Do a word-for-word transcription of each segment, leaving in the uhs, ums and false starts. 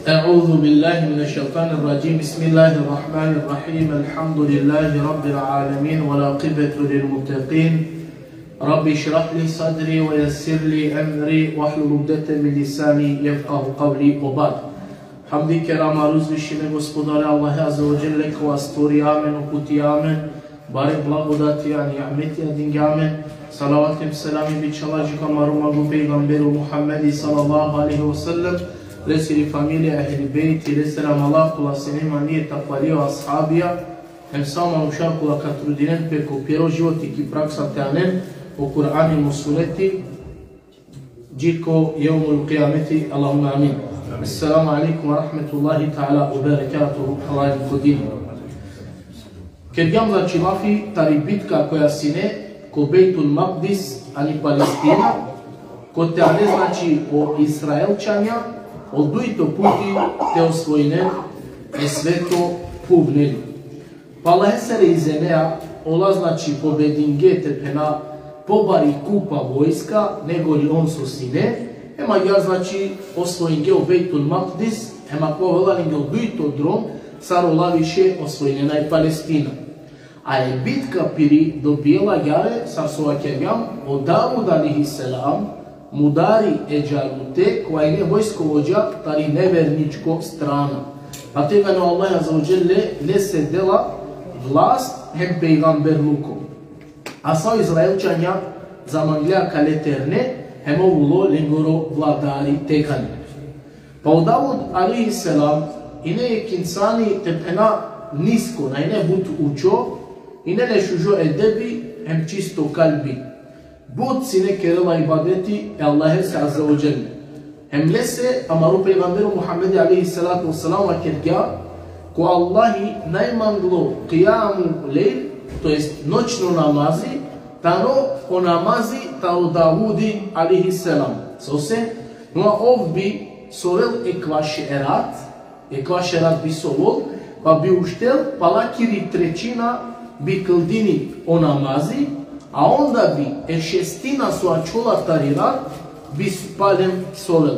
أعوذ بالله من الشيطان الرجيم. بسم الله الرحمن الرحيم. الحمد لله رب العالمين، والعاقبة للمتقين. رب اشرح لي صدري ويسر لي أمري واحلل عقدة من لساني يفقهوا قولي وبعد. Hamdi kerama uzvišime Gospodare Allahe Azze ve Dželle, kova stvorija amen, uputija amen, bare blagodatija, ni'metija dingja amen. Salavat hem selami bičhalaja ko amaro manglo pejgamberi Muhammedi sallallahu alejhi ve sellem, lesiri familija, ehli bejti, lesere amala kola sine imanlije, takvalije, ashabija, hem sa o manuša kola ka trudinen pe ko pero životi ki praksa te anen o Kur'ani hem o suneti, dži ko jevmul kijameti, Allahumme amin. Esselamu alejkum ve rahmetullahi teala ve berekatuhu, halal ko din. Kergjam, znači, lafi tari bitka koja sine ko Bejtul Makdis, ani Palestina, kote ale, znači, o Izraelčanja o dujto puti te osvojinen e sveto phuv, neli. Pa Allahesere izinea, ola, znači, pobedinge, te phena, pobari kupa vojska negoli on so sine, hem agjaar, znači, osvojinge o Bejtul Makdis, hem akava ovela lenge o dujto drom sar ola više osvojinena i Palestina. A e bitka piri dobijela agjaar, sar so vakergjam, o Davud alejhi selam mudari e Džalute, kova ine vojskovođa tari neverničko strana. Pa tegani o Allah Azze ve Dželle lese dela vlast hem pejgamberluko. A sa o Izraelčanja zamanglja kale terne, hem ov ulo lengoro vladari tegani. Pa o Davud alejhi selam ine jekh insani, te phena, nisko, na ine but učo, ine le šužo edebi hem čisto kalbi. But sine kerela ibadeti e Allahese Azze ve Dželle. Hem lese amaro pejgamberi Muhammedi alejhi salatu ve selam vakergja, ko Allahi najmanglo kijamu lejl, to jest noćno namazi, tano o namazi taro Davudi alejhi selam. Sose? Ama ov bi sovel ekvaš e rat, ekvaš e rat bi sovol, pa bi uštel, palakiri trećina bi kldini o namazi, a onda bi e šestina so ačhola tari rat bi palem sovel.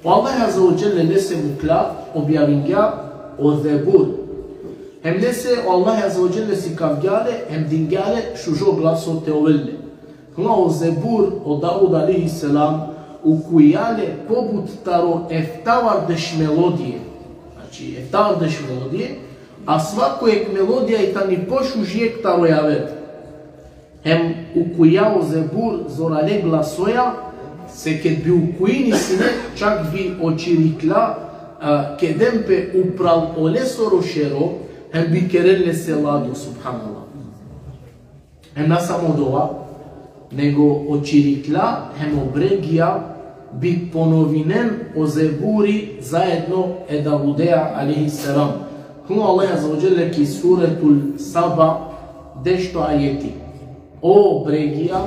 O Allah Azze ve Dželle lese mukhlja, objavingja o Zebur. Hem lese o Allah Azze ve Dželle sikavgja le, hem dingja le šužo glaso te ovel le. Hla, o Zebur, o Davud alejhi selam, ukuja le pobut taro eftavardeš melodije. Znači, eftavardeš melodije, a svako jekh melodija i tani pošuži jekh taro javer. Hem ukuja o Zebur zorale glasoja, se ked bi ukuini sine, čak bi o čiriklja, a, keden pe upral olesoro šero, hem bi keren lese lado, subhanallah. Hem na samo dova, nego o čiriklja hem o bregija bi ponovinen o Zeburi zaedno e Davudea alejhi selam. Hla, Allah Azze ve Dželle ki Suretul Saba, dešto ajeti. O bregija,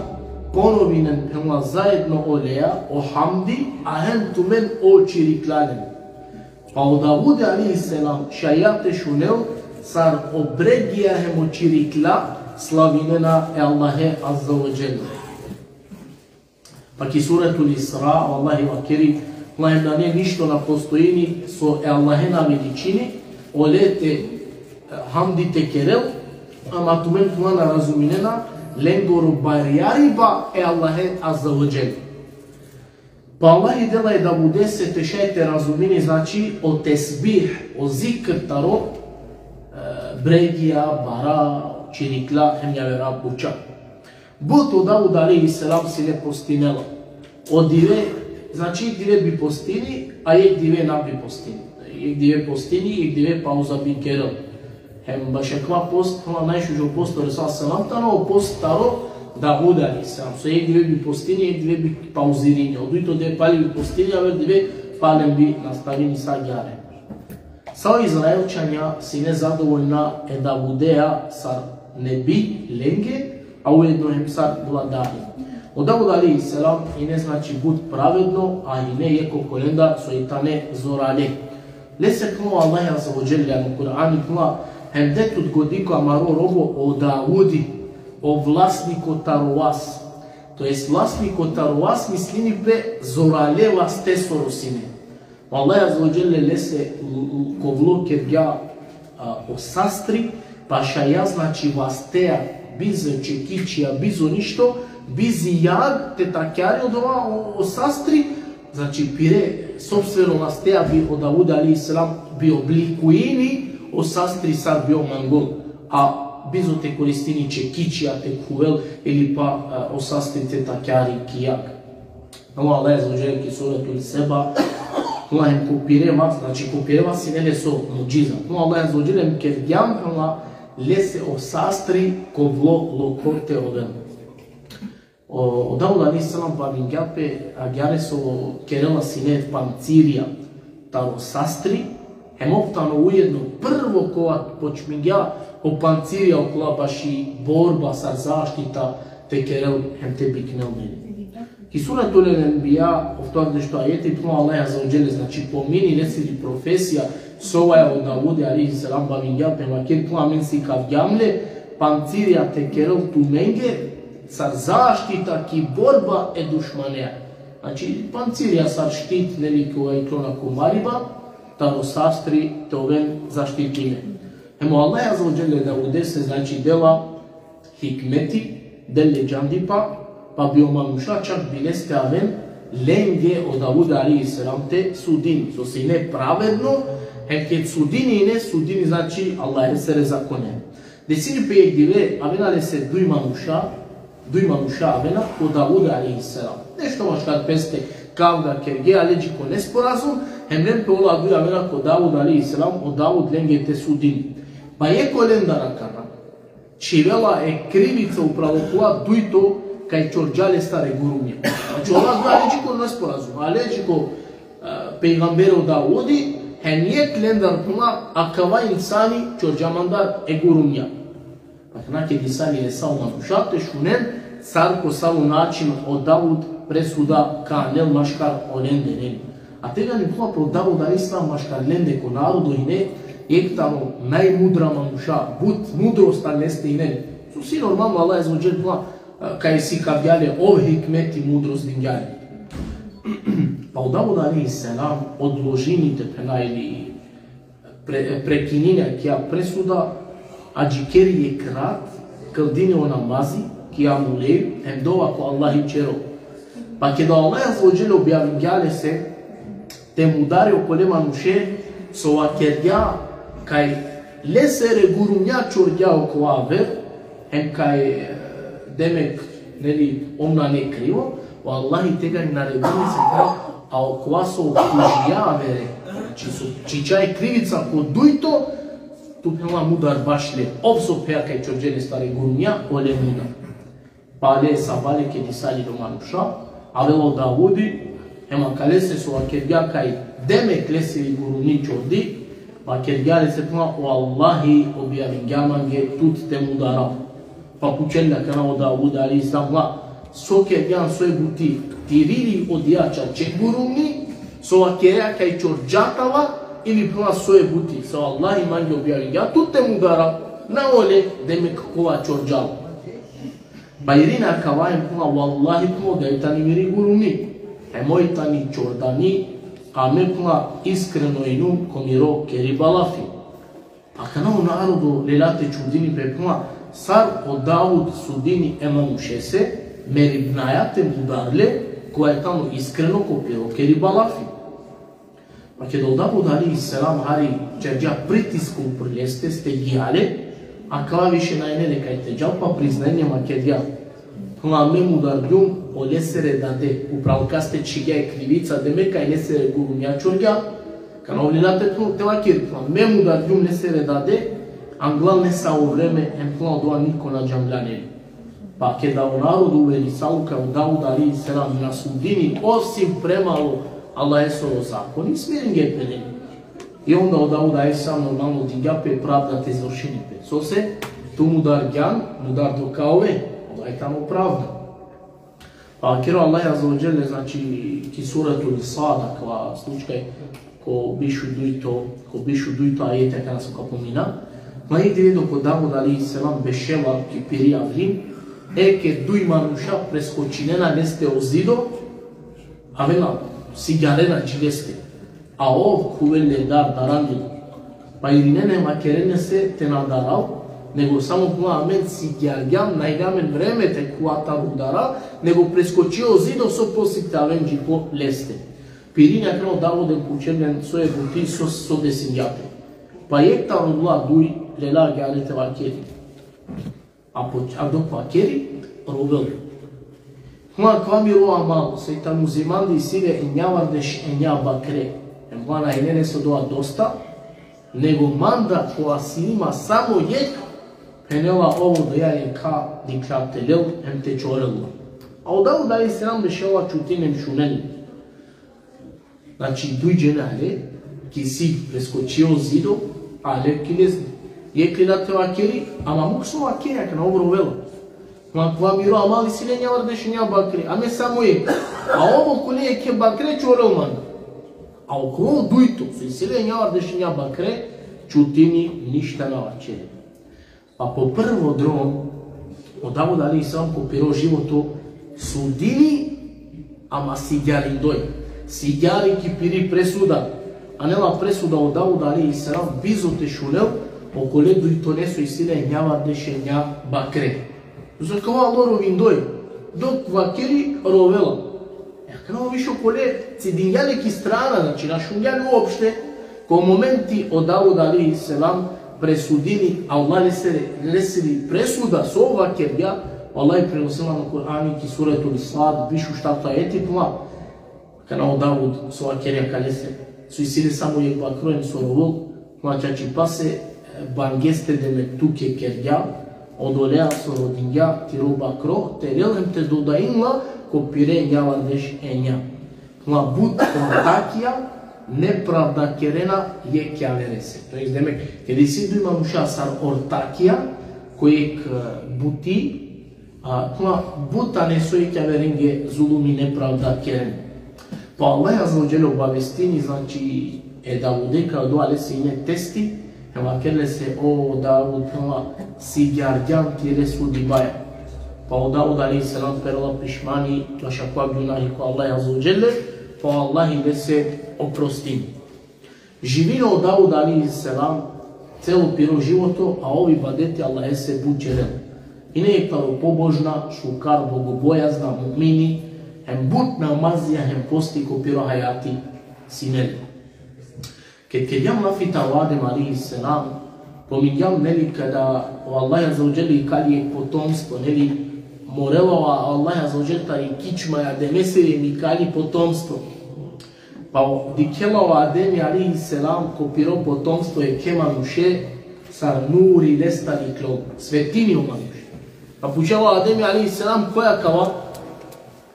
ponovinen, hla, zaedno oleja o hamdi, a hem tumen o čiriklja len. Pa o Davud alejhi selam šaja te šunel sar o bregija hem o čiriklja slavinena e Allahe Azze ve Dželle. Pa ki Suretul Isra, o Allahi vakeri, hla, hem nane ništo na postojini so e Allahe na veličini, ole te, e, hamdi te kerel, ama tumen, hla, na razuminena lengoro barjariba e Allahe Azze ve Dželle. Pa Allahi dela e Davudese te šaj te razumini, znači, o tesbih, o zikr taro, e, bregija, bara, čiriklja, hem javera buča. But o Davud alejhi selam sine postinela. O dive, znači, jekh dive bi postini, a jekh dive na bi postini. Jekh dive postini, jekh dive pauza bi kerel. Hem bašo akava post, hla, najšužo post o Resul selam tano o post taro Davud alejhi selam. So jekh dive bi postini, jekh dive bi pauzirini. O dujto dive pali bi postini, aver dive palem bi nastavini sa agjaar. Sa o Izraelčanja sine zadovoljna e Davudea sar nebi lenge, a ujedno hem sar vladari. O Davud alejhi selam ine, znači, but pravedno, a ine jekh okolendar so i tane zorale. Lese, hla, o Allah Azze ve Dželle ano Kur'ani, hla, hem de tut godi ko amaro robo o Davudi, o vlasniko taro vas. To jest vlasniko taro vas mislini pe zorale vastesoro sine. Allah azze ve dželle lese l-, l-, kovlo kergja, a, o sastri, pa šaja, znači, vastea, bizo čekičija, bizo ništo, bizi jag te takjari odova o, o sastri, znači, pire sopstveno vastea bi o Davud alejhi selam bi oblikujini o sastri sar bi o mangol, a bizo te koristini čekičija te khuvel ili pa, a, o sastri te takjari ki jag. Ama Allah azze ve dželle ki suretul Seba, Allah hem ko pire ma, znači ko pire ma sine le so mudžiza. Ama Allah azze ve dželle hem kergja hem lese o sastri kovlo lokor te oven. O, o Davud alejhi selam bavingja pe agjaar so kerela sine pancirja taro sastri, hem ov tano ujedno prvo kova počmingja o pancirja okola baši borba sar zaštita te kerel hem te biknel neli. Ki suretul Enbija, oftardešto ajeti, phenela Allah azze ve dželle, znači, pomini lesiri profesija, sova o Davudi alejhi selam bavingja pe, vakeri, phenela, amen sikavgjam le pancirja te kerel tumenge, sar zaštita ki borba e dušmanea. Znači, pancirja sar štit, neli, kova iklona ko mariba, taro sastri te oven zaštitime. Hem o Allah azze ve dželle Davudese, znači, dela hikmeti, del le džandipa, pa bi o manuša čak bi leste aven lenge o Davud alejhi selam te sudini, so sine pravedno, hem ked sudini ine, sudini, znači, Allahesere zakone. Desini pe jekh dive, avena lese duj manuša, duj manuša avena ko Davud alejhi selam. Nešto maškar peste kavga kerge, ale dži ko nesporazum, hem len pe ola duj avena ko Davud alejhi selam, o Davud lenge te sudini. Pa jekh olendar akana čhivela e krivica upral okola dujto kaj čorđa lestar e gurumnja. Znači, ola duj ale dži ko nesporazum, ale dži ko, e, pejgamberi o Davudi, hem jekh lendar, phenela, akava insani čorđa mandar e gurumnja. Pa akana ked disali lese o manuša, te šunen sar ko savo način o Davud presuda ka anel maškar olende, neli. A tegani, phenela, o Davud alejhi selam maškar lende ko narodo ine jekh taro najmudra manuša, but mudrost tano leste ine. So si normalno, Allah azze ve dželle, phenela, kaj sikavgja le, ov hikmeti, mudrost dingja le. Pa o Davud alejhi selam odložini, te phena, ili pre-, prekinini akija presuda, adžikeri jekh rat, kldini o namazi ki amuleju, hem dova ko Allahi ćero. Pa keda o Allah azze ve dželle objavingja lese te mudari okole manuše, so vakergja kaj lesere gurumnja čorđa okova aver, hem kaj, e, demek, neli, ov nane krivo, o Allahi tegani naredini lese kaj, a okova so optužija avere, znači so čiča e krivica ko dujto, tu, phenela, mudar baš le, ov so phenea kaj čorđe lestare gurumnja, ole mudar. Pa ale sabale ked disali o manuša, avela o Davudi, hem akalese so vakergja kaj demek lesiri gurumni čorđi, vakergja lese, phenela, o Allahi objavingja mange tut te mudarav. Pa pučel le akana o Davud alejhi selam, phenela, so kergjan, soj buti, tiri li odija čače gurumni, so vakerea kaj čorđa tava, ili, phenela, soj buti, so Allahi mange objavingja tut te mudarav, na ole, demek kova čorđa. Pa irini akava hem phenela, vallahi, phenela, odija tani miri gurumni. Hem oj tani čordani, a me, phenela, iskreno inum ko miro keriba lafi. Pa akana o narodo lela te čudini pe, phenela, sar o Davud sudini e manušese, meribnaja te mudar le, kova tano iskreno ko piro keriba lafi. Pa keda o Davud alejhi selam hari čerđa pritisko upri leste, stegija le, akava više na ine le kaj te džal, pa priznanje ma kergja. Phenela, me mudargjum olesere dade, upral kaste čhigja e krivica, demek kaj lesere gurumnja čorđa, akana ov lela te, te vakeri, phenela, me mudargjum lesere dade, anglal nesavo vreme, hem, phenela, odova niko na džangla le. Pa keda o narodo uverisalo kaj o Davud alejhi selam na sudini osim prema o Allahesoro zakoni, smiringje pe le. I onda o Davud alejhi selam normalno dingja pe pravda te izvršini pe. Sose, tu mudargjan, mudar do ka ove, odova tano pravda. Pa vakeri o Allah azze ve dželle, znači, ki suretul Sad, akava slučaj, ko biš u dujto, ko biš u dujto ajeti, akana so ka pomina. Ma i dive dok o Davud alejhi selam bešela ki piri avlin, eke duj manuša preskočinena leste o zido, avena, sigjarena dži leste. A ov khuvela le dar, darandilo. Pa irinena hem vakerena lese te na daral, nego samo phenela: amen sigjargjam, na ine amen vreme te khuva taro udara, nego preskočio zido so posle te aven dži po leste. Pa irini akana o Davud hem pučel len so e buti, so, so desingja pe. Pa jekh taro odola duj lela agjaar te vakeri. A po, a dok vakeri, rovel. Phenela: kava miro amal, soj tano zimandi isi le enjavardeš enja bakre. Hem phenela: na ine lese odola dosta, nego manda kova sine ma samo jekh, phenela, ov odoja jekha dikhlja te lel hem te čorel la. A o Davud alejhi selam bešela čutini hem šunel. Znači, duj džene ale, ki sig preskočio zido, ale ki leste. Jekh lela te vakeri, ama muk so vakeri, akana ov rovela. Ma kava miro amal isi le enjavardeš enja bakre, amen samo jekh. A ov okole jekhe bakre čorel manda. A okova dujto, so isi le enjavardeš enja bakre, čutini, ništa na vaćeri. Pa po prvo drom, o Davud alejhi selam ko piro životo sudini, ama sigjarindoj. Sigjarin ki piri presuda. Anela presuda o Davud alejhi selam bizo te šunel okole dujtone so isi le enjavardeš enja bakre. Za kava alo rovindoj. Dok vakeri, rovela. E, akana više okole cidingja le ki strana, znači na šungja le uopšte. Ko momenti o Davud alejhi selam presudini, Allah lese, lese li presuda so vakergja, Allah prenosela ano Kur'ani ki Suretul Sad, biš u štarto ajeti, phenela: akana o Davud so vakergja ka lese, so isi le samo jekh bakro hem so rovol, phenela: čačipase, e, bangeste, demek, tuke kergja, odolea so rodingja tiro bakro, te lel hem te dodajin la ko pire enjavardeš enja. Phenela: but ortakija nepravda kerena jekh javerese. To jest, demek, keda isi duj manuša sar ortakija ko jekh, e, buti, a, phenela, but tane so jekh javerenge zulumi, nepravda keren. Pa Allah azze ve dželle obavestini, znači, e Davude kaj odola lese ine testi, hem vakerel lese: o Davud, phenela, sigjargjam tire sudibaja. Pa o Davud alejhi selam perela pišmani, bašo akava gunahi ko Allah azze ve dželle, pa o Allah lese oprostini. Živini o Davud alejhi selam celo piro životo, a ov ibadeti Allahese but ćerel. Ine jekh taro pobožna, šukar, bogobojazna, mu'mini, hem but namazija hem posti ko piro hajati sine le. Ked kergjam lafi taro Adem alejhi selam, pomingjam, neli, kada o Allah azze ve dželle ikali jekh potomstvo, neli, morela o Allah azze ve dželle tari kičma e Ademesiri hem ikali potomstvo. Pa o, dikhela o Ademi alejhi selam ko piro potomstvo jekhe manuše, sar nuri lestar iklol, svetini o manuš. Pa pučela o Ademi alejhi selam: koj akava?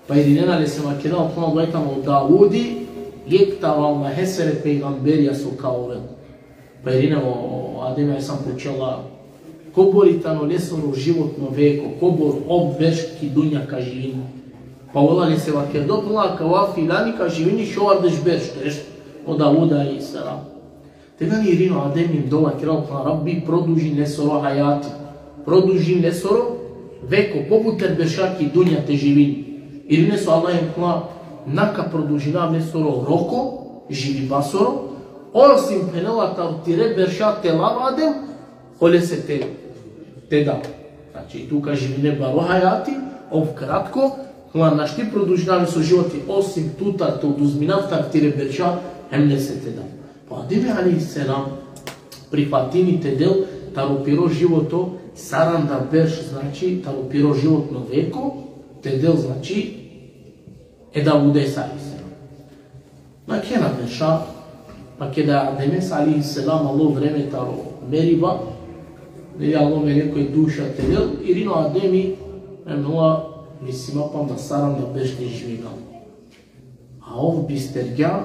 Pa irinena lese, vakerela: phenela, odova tano o Davudi, jekh taro Allahesere pejgamberija so ka ovel. Pa irini o, o Ademi alejhi selam pučela: kobor i tano lesoro životno veko, kobor ov berš ki dunja ka živini? Pa ola lese vakerdo, phenela: kava filani ka živini šovardeš berš, to jest o Davud alejhi selam. Tegani irini o Ademi hem dova kerela, phenela: Rabbi, produžin lesoro hajati, produžin lesoro veko, pobuter berša ki dunja te živini. Irini so Allah hem phenela: na ka produžinav lesoro roko, živibasoro, osim, phenela, taro tire berša te lav, Adem, olese te, te dav. Znači, tu ka živine baro hajati, ov kratko, phenela, našti produžinav leso životi, osim tutar te oduzminav taro tire berša, hem lese te dav. Pa Ademi alejhi selam prifatini te del taro piro životo saranda berš, znači, taro piro životno veko, te del, znači, e Davudes alejhi selam. Nakhena berša, pa keda Ademes alejhi selam alo vreme taro meriba, ili alo meleko e duša te del, irini o Ademi, em, ola, misli ma panda saranda berš te živinel. A ov bistergja,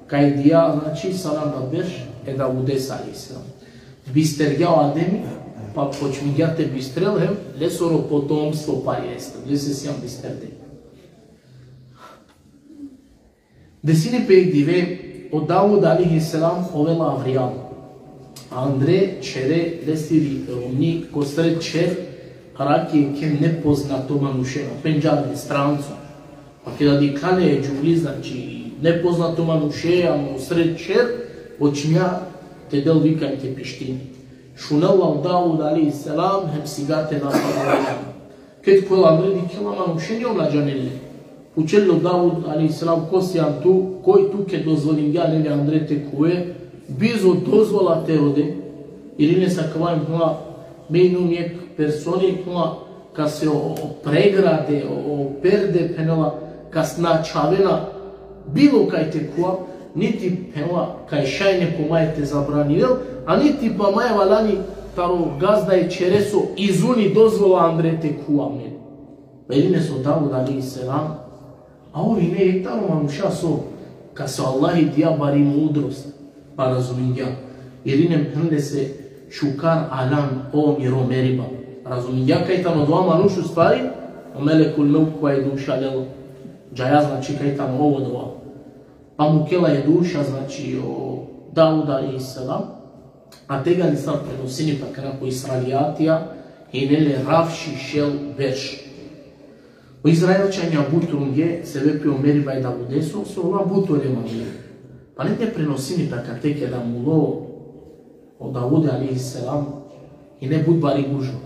kaj dija, znači, saranda berš e Davudes alejhi selam. Bistergja o Ademi, pa počmingja te bistrel hem lesoro potomstvo pali leste. Lese sian bisterde. Desini pe jekh dive, o Davud alejhi selam ovela avrijal. Andre čhere lesiri romni, ko sred čher, arakhi jekhe nepoznato manuše, pendžarde, stranco. Pa keda dikhlja le e džungli, znači, Nepoznato manuše, ano sred čer, počmja te del vika hem te pištini. Šunela o Davud alejhi selam, hem siga te napadnel. Ked khuvel andre, dikhela manuše, ni on na džanel le. Pučel le o Davud alejhi selam: Ko sian tu, koj tuke dozvolingja lele andre te khuve, bizo dozvola te rode? Irinel sa kava, phenela, me inum jekh personi, phenela, kase o, o pregrade, o, o perde, phenela, kas na čhavena bilo kaj te khuva, niti, phenela, kaj šaj neko maje te zabranivel, a niti pa maje valjani taro gazda e čhere so izuni dozvola andre te khuva amen. Irinel so Davud alejhi selam, a ov ine jekh taro manuša so, kase o Allahi dija bari mudrost, pa razumingja. Irinel, phenel lese: Šukar alan, o miro meriba. Razumingja kaj tano dova manuš, u stvari, o melekul mevt kova i duša lela. Džaja, znači, kaj tano ov dova. Pa mukela i duša, znači, o Davud alejhi selam, a tegani sar prenosini, pa kana, ko Israilijatija, ine le rav šešel berš. O Izraelćanja but runge, sebepi o meriba e Davudeso, so ola but ole mangele. Pa negde prenosini, pa kate keda mulo o Davude alejhi selam, ine but bari gužva.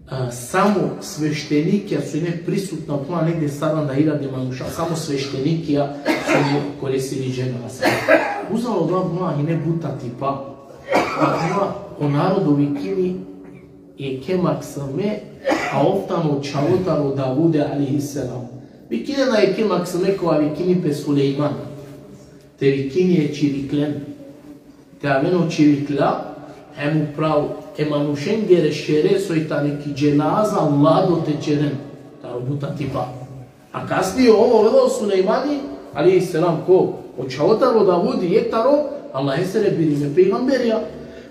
A, samo sveštenikija so ine prisutna, phenela, negde saranda hiljade manuša, samo sveštenikija so ine kole sine dženaza. Uzalo da, phenela, ine but tatipa. A, phenela, o narodo vikini jekhe maksime, a ov tano čhavo taro Davude alejhi selam. Vikinena jekhe maksime kova vikini pe Sulejman. Te vikini e čiriklen. Te aven o čirikla, hem upral e manušengere šere soj tane ki dženaza lado te čeren. Taro but tatipa. A kasnije ov ovela o Sulejmani alejhi selam, ko, o čhavo taro Davudi, jekh taro Allahesere birime pejgamberija.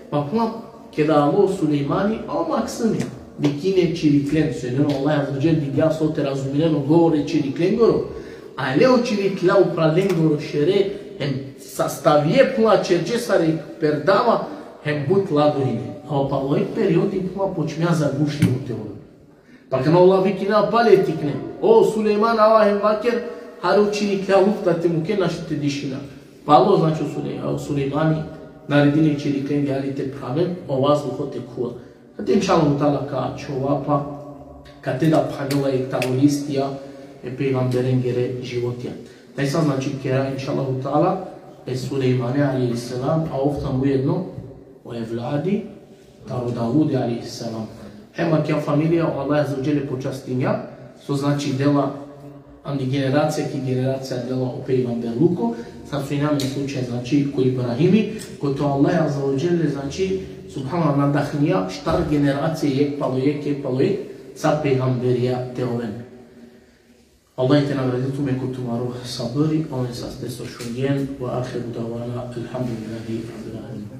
Pa, phenela, keda alo o Sulejmani, a o maksimi, vikini e čiriklen, so ine o Allah azze ve dželle digja so te razuminen o govor e čiriklengoro, ale o čirikla upralengoro šere, hem sastavie, phenela, čerđe sar jekh perdava, hem but lado ine. A upalo jekh periodi, phenela, počmja zagušljivo te ovel. Pa kana o Allah vikinela pale tikne: O Sulejman, ava hem vaker, hari o čirikla lufta te muken, našti te dišina. Pa alo, znači, o Sule-, o Sulejmani naredini e čiriklenge: Hari te phraven, o vazduho te khuvel. Kate, inšallahu teala, ka ačhova pa kate da phanela jekh taro listija e pejgamberengere životija. Taj sa, znači, kera, inšallahu teala, e Sulejmane alejhi selam, a ov tano ujedno o evladi taro Davudi alejhi selam. Hem akija familija o Allah azze ve dželle počastinja, so, znači, dela andi generacija ki generacija dela o pejgamberluko, sar so ine amen slučaj, znači, ko Ibrahimi, kote o Allah azze ve dželle, znači, subhanallah, nadahnija štar generacije, jekh palo jekh, jekh palo jekh, sa pejgamberija te oven. Allah te nagradini tumen ko tumaro sabri, oven saste so šungjen, ve ahiru davana, elhamdulillahi rabbil alemin.